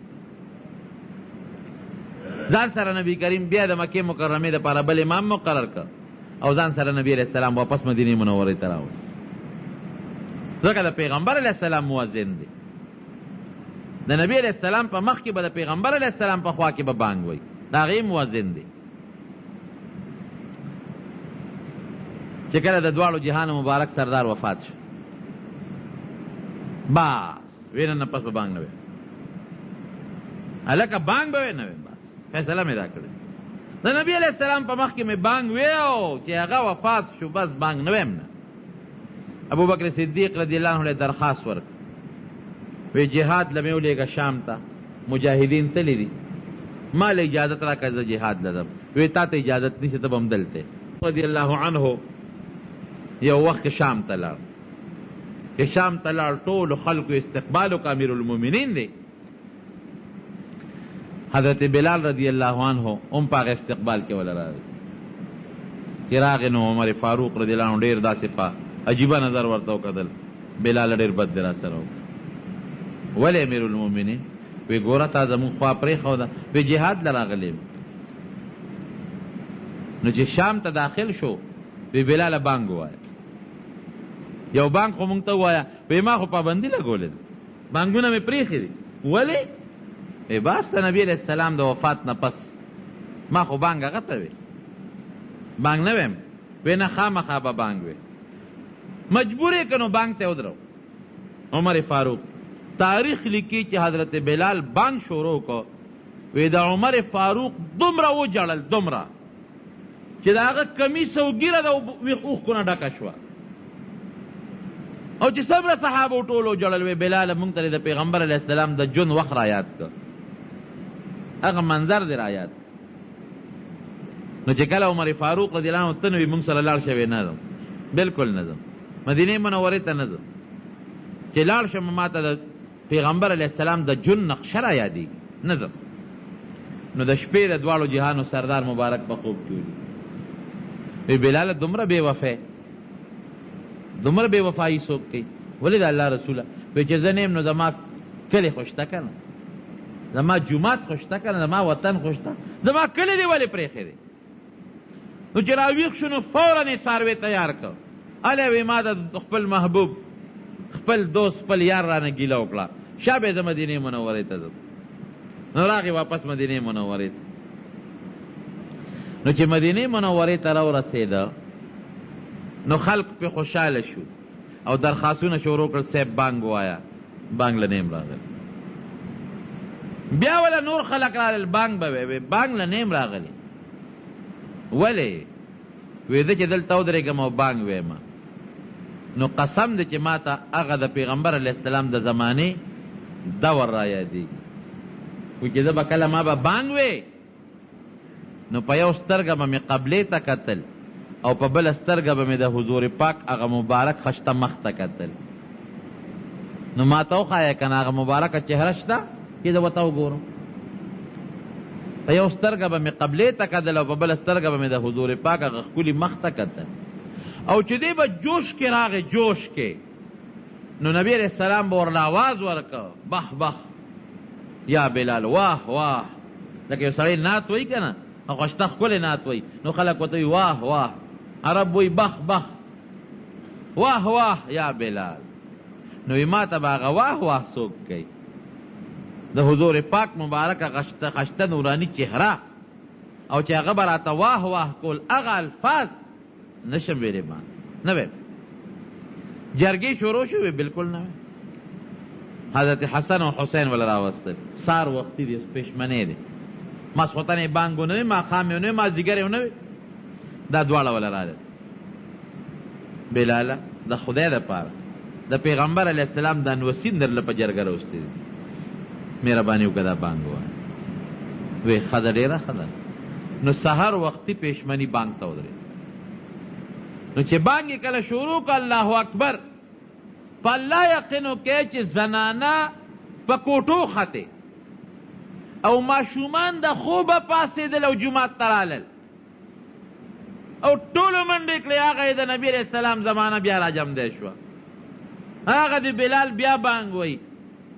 A: ځان سره نبی کریم بیا د مکې مکرمې دپاره بل امام مقرر کړ او ځان سره نبی علیه السلام واپس مدینې منورې ته راوست، ځکه د پیغمبر علیه السلام مؤذن دی. د نبی علیه السلام په مخ کې به د پیغمبر علیه السلام په خوا کې به بانګ وایي، د هغې مؤذن دی. چې کله د دواړو جهانو مبارک سردار وفات شو، بس وی نن پس به بانګ نه وی، هلکه بانګ به وی نه وی، بس فیصله مې دا کړې. د نبی علیه السلام په مخ کې مې بانګ وی او چې هغه وفات شو بس بانګ نه ویم نه. ابو بکر صدیق رضی الله عنه له درخواست ورکړ، وی جهاد له مې ولېږه شام ته، مجاهدین تللي دي، ما له اجازت راکړه زه جهاد له ځم. وی تا ته اجازت نشته، ته به همدلته یې. رضی الله عنه یو وخت کې شام ته لاړ. چې شام ته لاړ ټولو خلکو استقبال وکړ، امیرالمؤمنین دی. حضرت بلال رضی الله عنه هم په هغه استقبال کې وله راغی. چې راغی نو عمر فاروق رضی الله عنه ډېر داسې په عجیبه نظر ورته وکتل، بلال ډېر بد دی راسره وکړ. ولې امیرالمؤمنین؟ وی ګوره تا زموږ خوا پرېښوده، وی جهاد له راغلی یم. نو چې شام ته داخل شو وی بلاله بانګ ووایه، یو بانګ خو مونږ ته ووایه. وی ما خو پابندي لګولې ده، بانګونه مې پرېښي دي. ولې؟ وی بس د نبي علیه السلام د وفات نه پس ما خو بانګ هغه ته وی، بانګ نه ویم. وی نه، خامخا به بانګ وی. مجبور یې که نو بانګ ته یې ودرو. عمر فاروق تاریخ لیکي چې حضرت بلال بانګ شروع کړ، وی د عمر فاروق دومره وژړل، دومره چې د هغه کمیس او ږیره د اوښکو نه ډکه شوه. او چې څومره صحابو ټولو ژړل، وی بلاله مونږ ته د پیغمبر علیه السلام د ژوند وخت را یاد کړ، هغه منظر دې را یاد کړ. نو چې کله عمر فاروق رضی الله عنه ته نه وي مونږ سره لاړ شوی، نه ځم، بالکل نه ځم، مدینې منورې ته نه ځم. چې لاړ شم ما ته د پیغمبر علیه السلام د ژوند نقشه را یادېږي، نه ځم. نو د شپې د دواړو جهانو سردار مبارک په خوب کې ولید، وی بلاله دومره بې وفا، دومره بې وفایي څوک کوي؟ ولې د الله رسوله؟ وی چې زه نه یم نو زما کلی خو شته که نه، زما جومات خو شته که نه، زما وطن خو شته، زما کلی دې ولې پرېښی دی؟ نو چې راویښ شو نو فورا یې څاروی تیار کړ. هلی وی ما د خپل محبوب، خپل دوست، خپل یار رانه ګیله وکړه، شابه زه مدینې منورې ته ځم. نو راغی واپس مدینې منورې ته. نو چې مدینې منورې ته راورسېده نو خلق پې خوشحاله شو او درخواستونه شروع کړل، صاحب بانګ ووایه. بانګ له نیم راغلی. بیا وله نور خلک راغلل، بانګ به وی، بانګ له نیم راغلی. ولې؟ وی زه چې دلته ودرېږم او بانګ ویم نو قسم دی چې ما ته هغه د پیغمبر علیه السلام د زمانې دور را یادېږي. خو چې زه به کله ما به بانګ وی نو په یو سترګه به مې قبلې ته کتل او په بله سترګه به مې د حضور پاک هغه مبارک خشته مخ ته کتل. نو ما ته وښایه که نه هغه مبارکه چهره شته چې زه ورته وګورم. په یو سترګه به مې قبلې ته کتل او په بله سترګه به مې د حضور پاک هغه ښکلي مخ ته کتل. او چې دی به جوش کې راغی، جوش کې، نو نبی علیه السلام به ورله اواز ورکړ، بخ بخ یا بلال، واه واه. لکه یو سړی نعت وایي که نه، خشته ښکلی نعت وایي، نو خلک ورته وایي واه واه، عرب وایي بخ بخ، واه واه یا بلال. نو وایي ما ته به هغه واه واه څوک کوي؟ د حضور پاک مبارکه خشته نوراني چهره او چې هغه به راته واه واه کول، هغه الفاظ نشم ویلی، ما نه ویم. جرګې شروع شوې، بالکل نه ویم. حضرت حسن او حسین ولا راوستل، سار وختي دی، پښمنې دی، ماسخوتن یې بانګ ونه وي، ماښام یې ونه وي، مازدیګر یې ونه وي، دا دواړه وله راغلل. بلاله د خدای دپاره د پیغمبر علیه السلام دا نوسین درله په جرګه راوستي دي، مهرباني وکړه دا بانګ ووایه. وی ښه ده، ډېره ښه ده. نو سحر وختي پېشمني بانګ ته ودرېد. نو چې بانګ یې کله شروع کړ، الله اکبر، په الله یقین وکړئ چې زنانه په کوټو ختې او ماشومان د خوبه پاڅېدل او جومات ته رالل او ټولو منډې کړې. هغه یې د نبي علیه السلام زمانه بیا راجمدی شوه. هغه د بلال بیا بانګ وایي،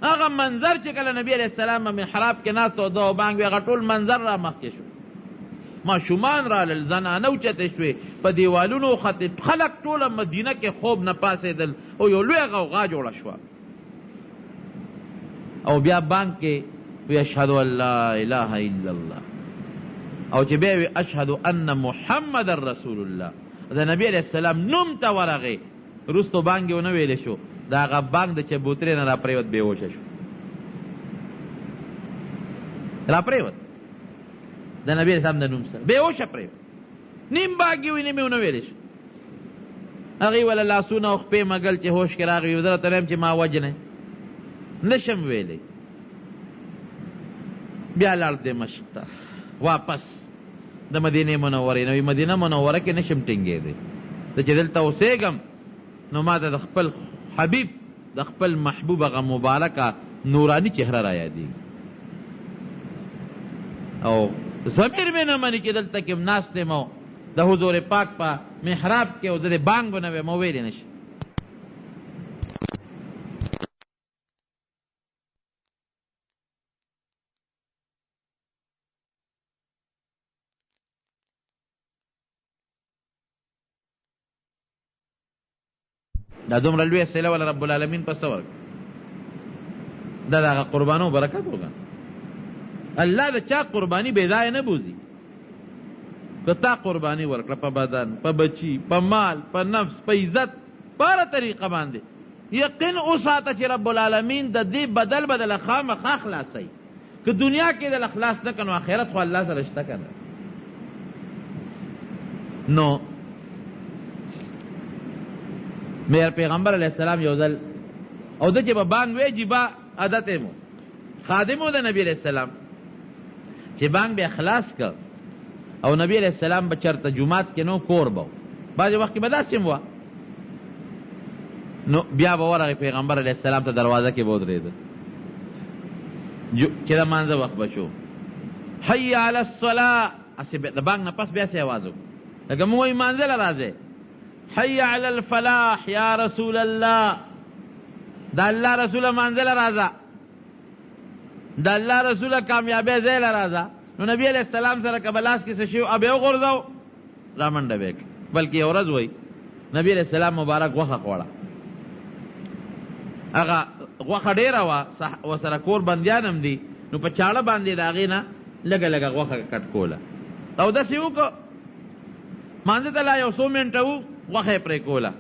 A: هغه منظر چې کله نبی علیه السلام په محراب کې ناست او ده بانګ وي، هغه ټول منظر را مخکې شو. ماشومان رالل، زنانه اوچتې شوې، په دیوالونو وختې، خلک ټوله مدینه کې خوب نه پاڅېدل او یو لویه غوغا جوړه شوه. او بیا بانګ کې وی اشهد ان لا اله الا الله، او چې بیا وی اشهد ان محمد رسول الله، د نبی علیه السلام نوم ته ورغی. وروسته بانګ یې ونه ویل شو، د هغه بانګ د چبوترې نه راپرېوت، بېهوشه شو، راپرېوت د نبي علیه السلام د نوم سره بېهوشه پرېوت. نیم بانګ یې وي، نیم یې ونه ویل شو. هغوی وله لاسونه او خپې مګل چې هوش کې راغی، زه راته وایم چې ما وژنی نه شم ویلی. بیا لاړ دمشق ته واپس د مدینې منورې نه، وي مدینه منوره کې نشم ټینګېدی، زه چې دلته اوسېږم نو ما ته د خپل حبیب د خپل محبوب هغه مبارکه نوراني چهره را یادېږي او ضمیر مې نه مني چې دلته کې ناست یم او د حضور پاک په محراب کې او زه د بانګ نه وایم او ویلی نه شم. دا دومره لویه صله وله رب العالمین په څه ورکړه؟ دا د هغه قربانو برکت وګڼه. الله د چا قرباني بې ځایه نه بوځي. که تا قرباني ورکړه په بدن، په بچي، په مال، په نفس، په عزت، په هره طریقه باندې، یقین وساته چې رب العالمین د دې بدل به درله خامخا خلاصوي. که دنیا کې دله خلاص نه کړ نو آخرت خو الله سره شته که نه؟ نو میر پیغمبر علیه السلام یو ځل او د چې به بانګ وی جیبا عادت مو خادمو د نبی علیه السلام چې بانګ به خلاص کړ او نبی علیه السلام به چرته جومات کې نو کور به بعضې وخت کې به داسې هم وه، نو بیا به ورغی پیغمبر علیه السلام ته دروازه کې به ودرېده چې د مانځه وخت به شو، حی علی الصلاة، هسې د بانګ نه پس بیا هسې اواز وکړو لکه موږ وایو مانځه له راځئ، حی علی الفلاح یا رسول الله، د الله رسوله مانځه له راځه، د الله رسوله کامیابۍ ځای له راځه. نو نبی علیه السلام سره که به لاس کې څه شی و به یې وغورځاو، رامنډه به یې کړه. بلکې یو ورځ وایي نبی علیه السلام مبارک غوښه خوړه، هغه غوښه ډېره وه، ورسره کور بندیان هم دي، نو په چاړه باندې د هغې نه لږه لږه غوښه کټ کوله او داسې یې وکړو، مانځه ته لا یو څو منټه وو، غوښه یې پرې کوله.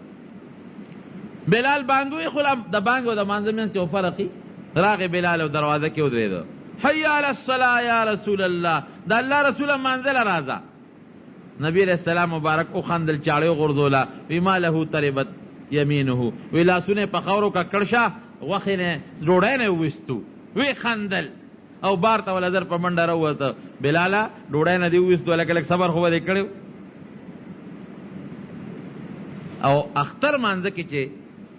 A: بلال بانګ وي، خو لا د بانګ او د مانځه منځ کې یو فرق وي. راغی بلال او دروازه کې ودرېده، حی علی الصلاة یا رسول الله، د الله رسوله مانځه له راځه. نبی علیه السلام مبارک وخندل، چاړه یې وغورځوله، وی ما له تربت یمینه، وی لاسونه یې په خاورو ککړ شه، غوښې نه ډوډۍ نه یې وویستو. وی خندل او بار ته ولا زر په منډه راووته، بلاله ډوډۍ نه دې وویستو، هلکه لږ صبر خو به دې کړی. او اختر مانځه کې چې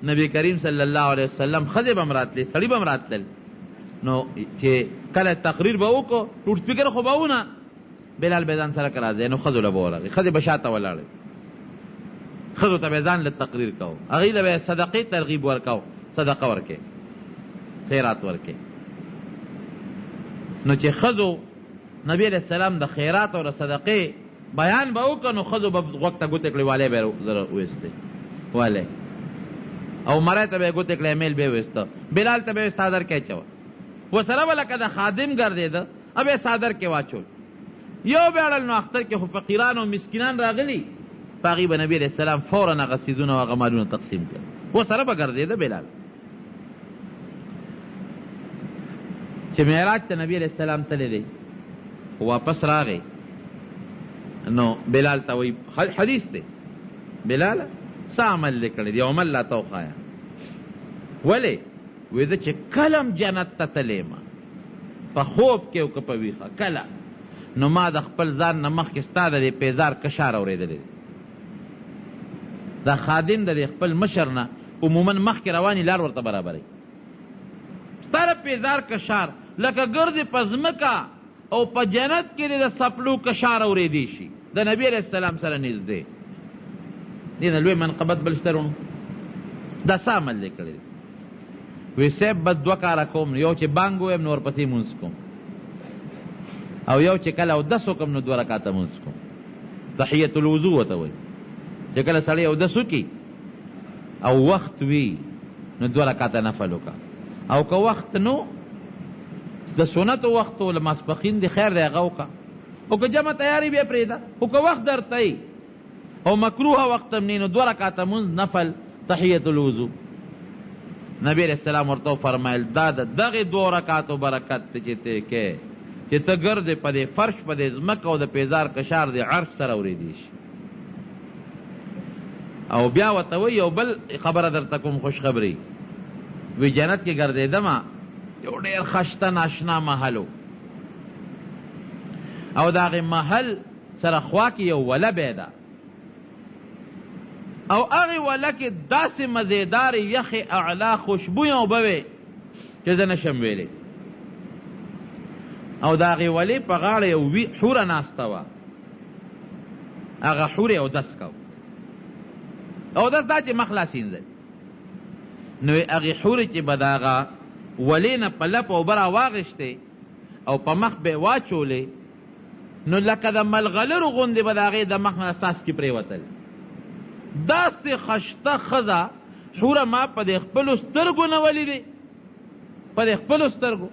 A: نبی کریم صلی الله علیه وسلم ښځې به هم راتلې، سړي به هم راتلل، نو چې کله تقریر به وکړو لوډ سپیکر خو به و نه، بلال به ځان سره که راځی نو ښځو له به ورغی، ښځې به شاته ولاړې، ښځو ته به ځان له تقریر کاوه، هغوی له به یې صدقې ترغیب ورکاوه، صدقه ورکړئ، خیرات ورکړئ. نو چې ښځو نبی علیه السلام د خیرات او د صدقې بیان به وکړ، نو ښځو به غوږ ته ګوتې کړې، والې به یې زره وویستې، والې او مرۍ ته به یې ګوتې کړې، میل به یې وویسته، بلال ته به یې څادر کې اچوه، ورسره به لکه د خادم ګرځېده، او بیا څادر کې واچول. یو به اړل، نو اختر کې خو فقیران او مسکینان راغلي، په هغوی به نبي علیه السلام فورا هغه څیزونه او هغه مالونه تقسیم کړل. ورسره به ګرځېده بلال. چې معراج ته نبی علیه السلام تللی دی، واپس راغی، نو بلال ته وایي، حدیث دی، بلاله څه عمل دې کړی دی، یو عمل راته وښایه. ولې؟ وایي زه چې کله هم جنت ته تللی یم، په خوب کې او که په ویښه، کله نو ما د خپل ځان نه مخکې ستا د دې پیزار کشار اورېدلی دی. دا خادم د دې خپل مشر نه عموما مخکې رواني لار ورته برابروي. ستا د پیزار کشار لکه ګرځې په ځمکه او په جنت کې دې د څپلو کشار اورېدی شي، د نبي علیه السلام سره نږدې. دې نه لوی منقبت بل شته وروڼو؟ دا څه عمل دې کړی دی؟ وی صاحب بس دوه کاره کوم، یو چې بانګ ووایم نو ورپسې لمونځ کوم، او یو چې کله اودس وکړم نو دوه رکعته لمونځ کوم. تحیت الوضو ورته وایي، چې کله سړی اودس وکړي او وخت وي نو دوه رکعته نفل وکړه، او که وخت نو د سنتو وخت و، ماسپښین دی خیر دی هغه وکړه، او که جمع تیاري بیا پرېږده، خو که وخت درته او مکروه وخت هم نه نو دوه رکعته لمونځ نفل تحیت الوضو. نبی علیه السلام ورته وفرمایل دا د دغې دوو رکعتو برکت دی چې ته یې کوې، چې ته ګرځې په دې فرش په دې ځمکه او د پیزار کشار دې عرش سره اورېدی شي. او بیا ورته وایي یو بل خبره درته کوم خوشخبري، وی جنت کې ګرځېدمه یو ډېر خشته ناشنا محل و، او د هغې محل سره خوا کې یو وله بېده، او هغې وله کې داسې مزېدارې یخې اعلی خوشبویه اوبه وې چې زه نشم ویلی. او د هغې ولې په غاړه یو حوره ناسته وه، هغه حورې اودس کاوه، اودس دا چې مخ لا سینځل، نو هغې حورې چې به د هغه ولې نه په لپه اوبه راواخیستې او په مخ به یې واچولې، نو لکه د ملغلرو غوندې به د هغې د مخ نه څاڅکي پرېوتل. داسې خشته ښځه حوره ما په دې خپلو سترګو نه ولیدې، په دې خپلو سترګو،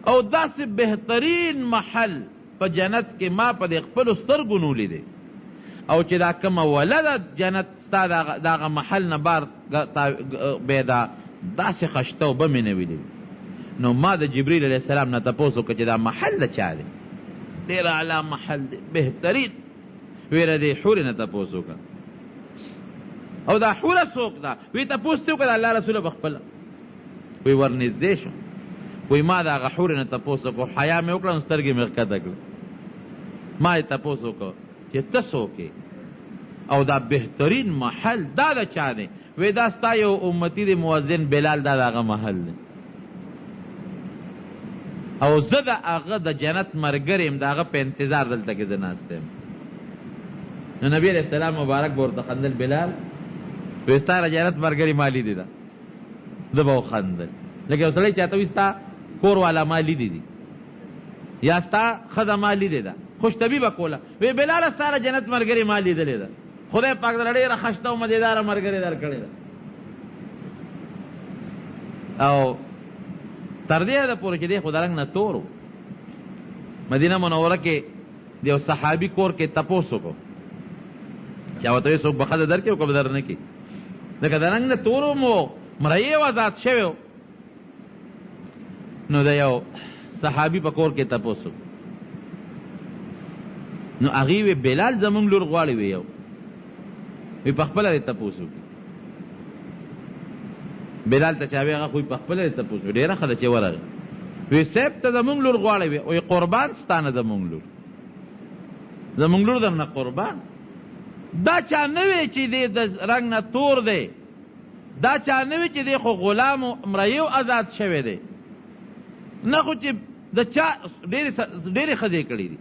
A: او داسې بهترین محل په جنت کې ما په دې خپلو سترګو نه ولیدې. او چې دا کومه وله ده جنت ستا د هغه محل نه بار بېده، داسې خشته اوبه مې نه وې لیدلې. نو ما د جبریل علیه السلام نه تپوس وکړ چې دا محل د چا دی؟ ډېر اعلی محل دی، بهترین. وی د دې حورې نه تپوس وکړه. او دا حوره څوک ده؟ وی تپوس څه وکړه د الله رسوله په خپله. وی ورنږدې شو، وی ما د هغه حورې نه تپوس وکړ، حیا مې وکړه نو سترګې مې ښکته کړې. ما یې تپوس وکړ چې ته څوک یې او دا بهترین محل دا د چا دی؟ وی دا ستا یو امتی دی مؤذن بلال، دا د هغه محل دی، او زه د هغه د جنت مرګری یم، د هغه په انتظار دلته کې زه ناست یم. نو نبی علیه السلام مبارک به ورته خندل، بلال وی ستا د جنت مرګری ما لیدې ده. ده به وخندل، لکه یو سړی چاته وایي ستا کور والا ما لیدې دي یا ستا ښځه ما لیدې ده، خوش طبي به کوله، وی بلاله ستا د جنت مرګرې ما لیدلې ده، خدای پاک درله ډېره خشته او مزېداره مرګرې درکړې ده. او تر دې حده پورې چې دی خو د رنګ نه تور و. مدینه منوره کې د یو صحابي کور کې تپوس وکړو، چا ورته ویل څوک به ښځه درکړي او که به در نه کړي، ځکه د رنګ نه تور و، مریی و، ازاد شوی و. نو د یو صحابي په کور کې تپوس وکړو، نو هغې وی بلال زمونږ لور غواړي، وی یو وی په خپله دې تپوس وکړي. بلال ته چا وی هغه خو په خپله دې تپوس وکړي، ډېره ښه ده چې ورغی. وی صاحب ته زمونږ لور غواړي، وی وی قربان ستا نه زمونږ لور، زمونږ لور درنه قربان. دا چا نه وی چې دی د رنګ نه تور دی، دا چا نه وی چې دی خو غلام او مریو ازاد شوی دی، نه خو چې د چا ډېرې ښځې کړې دي،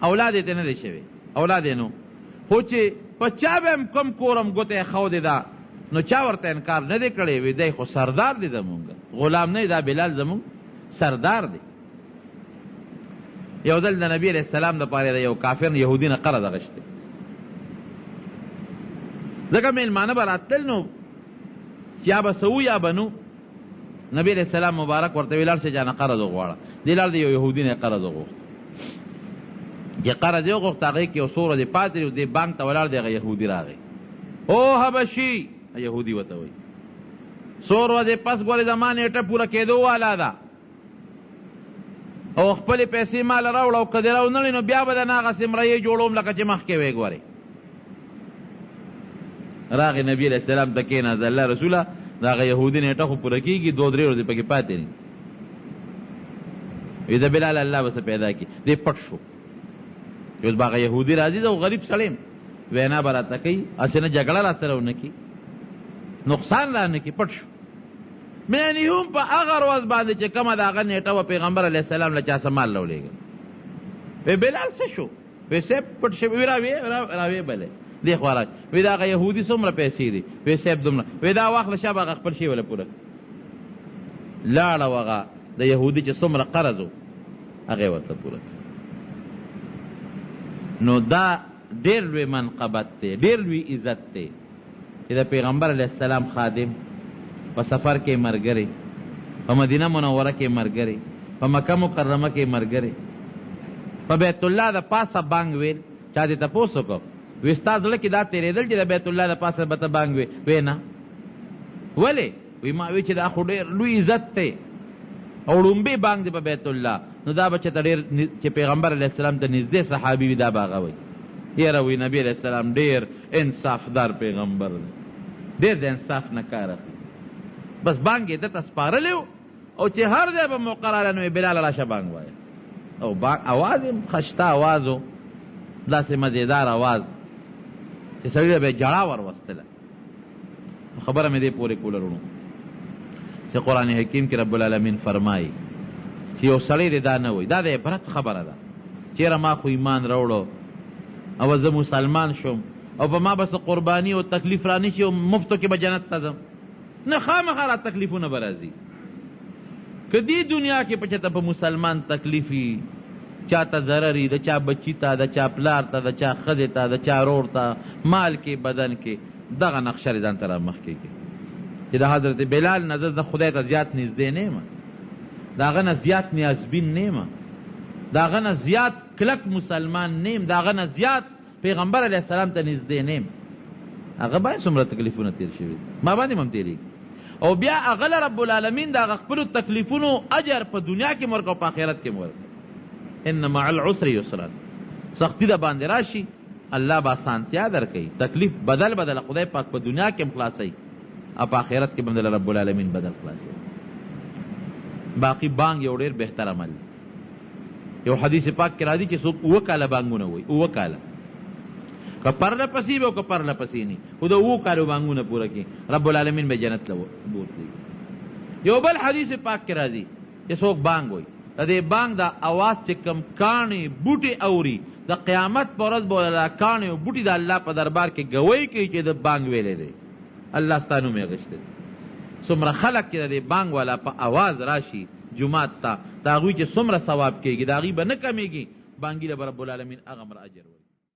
A: اولاد یې ته نه دی شوی، اولاد یې نو، خو چې په چا به هم کوم کور هم ګوته ایښودې ده نو چا ورته انکار نه دی کړی، وی دی خو سردار دی زمونږ، غلام نه دی، دا بلال زمونږ سردار دی. یو ځل د نبی علیه السلام دپاره د یو کافر یهودي نه قرض اخیستی، ځکه مېلمانه به راتلل نو یا به څه وو یا به نو. نبی علیه السلام مبارک ورته ویل لاړ شه چا نه قرض وغواړه. دی لاړ د یو یهودي نه قرض وغوښت، چې قرض یې وغوښت هغې کې یو څو ورځې پاتې دی، دی بانک ته ولاړ دی، هغه یهودي راغی، او حبشي، یهودي ورته وایي څو ورځې پس ګورې زما نیټه پوره کېدو والا ده او خپلې پیسې ما له راوړه، او که دې راونړې نو بیا به د نه هغسې مریې جوړوم لکه چې مخکې وې. ګورې راغی نبی علیه السلام ته کېناست، الله رسوله د هغه یهودي نیټه خو پوره کېږي، دوه درې ورځې پکې پاتې دي، وی د بلال الله به څه پیدا کړي. دی پټ شو، چې اوس به هغه یهودي راځي، زه خو غریب سړی یم، وینا به راته کوي، هسې نه جګړه راسره ونه کړي، نقصان رانه کړي، پټ شو. یعنی هم په هغه ورځ باندې چې کومه د هغه نېټه وه، پیغمبر علیه السلام له چا څه مال راولېږه. وی بلال څه شو؟ وی صاحب پټ شوی. وی راوی راوی بلی دې خوا راشه. وی دا هغه یهودي څومره پیسې دي؟ وی صاحب دومره. وی دا واخله شابه هغه خپل شی وله پوره کړه. لاړه او هغه د یهودي چې څومره قرض و هغه یې ورته پوره کړ. نو دا ډېر لوی منقبت دی، ډېر لوی عزت دی چې د پیغمبر علیه السلام خادم، په سفر کې مرګری، په مدینه منوره کې مرګری، په مکه مکرمه کې مرګری، په بیت الله د پاسه بانګ ویل. چا دې تپوس وکړ، وی ستا زړه کې دا تېرېدل چې د بیت الله د پاسه به ته بانګ وې؟ وی نه. ولې؟ وی ما وی چې دا خو ډېر لوی عزت دی او ړومبی بانګ دی په بیت الله، نو دا به چې ته ډېر چې پیغمبر علیه السلام ته نږدې صحابي وي دا به هغه وي. یاره وی نبی علیه السلام ډېر انصافدار پیغمبر دی، ډېر د انصاف نه کار اخلي. بس بانګ یې ده ته سپارلی و او چې هر ځای به موقع راغله نو یې بلال راشه بانګ وایه. او بانګ اواز یې خشته اواز و، داسې مزېدار اواز چې سړي له به یې ژړا وروستله. خبره مې دې پورې کوله وروڼو چې قرآن حکیم کې رب العالمین فرمایي چې یو سړی دې دا نه وایي، دا د عبرت خبره ده چې یاره ما خو ایمان راوړو او زه مسلمان شوم او په ما به څه قرباني او تکلیف را نه شي او مفتو کې به جنت ته ځم. نه، خامخا را تکلیفونه به راځي. که دې دنیا کې په چېرته په مسلمان تکلیف وي، چاته ضرر وي، د چا بچي ته، د چا پلار ته، د چا ښځې ته، د چا ورور ته، مال کې، بدن کې، دغه نقشه دې ځان ته رامخکې کړي چې د حضرت بلال نه زه خدای ته زیات نږدې نه یم، د هغه نه زیات نیازبین نه یم، د هغه نه زیات کلک مسلمان نه یم، د هغه نه زیات پیغمبر علیه السلام ته نږدې نه یم. هغه باندې څومره تکلیفونه تېر شوي دي، ما باندې هم تېرېږي. او بیا هغه له رب العالمین د هغه خپلو تکلیفونو اجر په دنیا کې هم ورکړ او په آخرت کې هم ورکړ. ان مع العسر یسرا، سختی د باندې راشي الله به اسانتیا درکوي، تکلیف بدل بدل خدای پاک په دنیا کې هم خلاصوي او په آخرت کې به هم رب العالمین بدل خلاصوي. باقي بانګ یو ډېر بهتر عمل دی. یو حدیث پاک کې راځي چې څوک اووه کاله بانګونه وایي، اووه کاله، که پرله پسې وي او که پرله پسې نه، خو د اوو کالو بانګونه پوره کړي، رب العالمین به جنت له بوتلي. یو بل حدیث پاک کې راځي چې څوک بانګ وایي، د دې بانګ د اواز چې کوم کاڼي بوټي اوري، د قیامت په ورځ به دا کاڼي او بوټي د الله په دربار کې ګواهي کوي چې ده بانګ ویلی دی، الله ستا نوم یې اخیستی دی. څومره خلک چې د دې بانګ والا په اواز راشي جومات ته، د هغوی چې څومره ثواب کېږي د هغوی به نه کمېږي، بانګي له به رب العالمین هغه مره اجر ورکړي.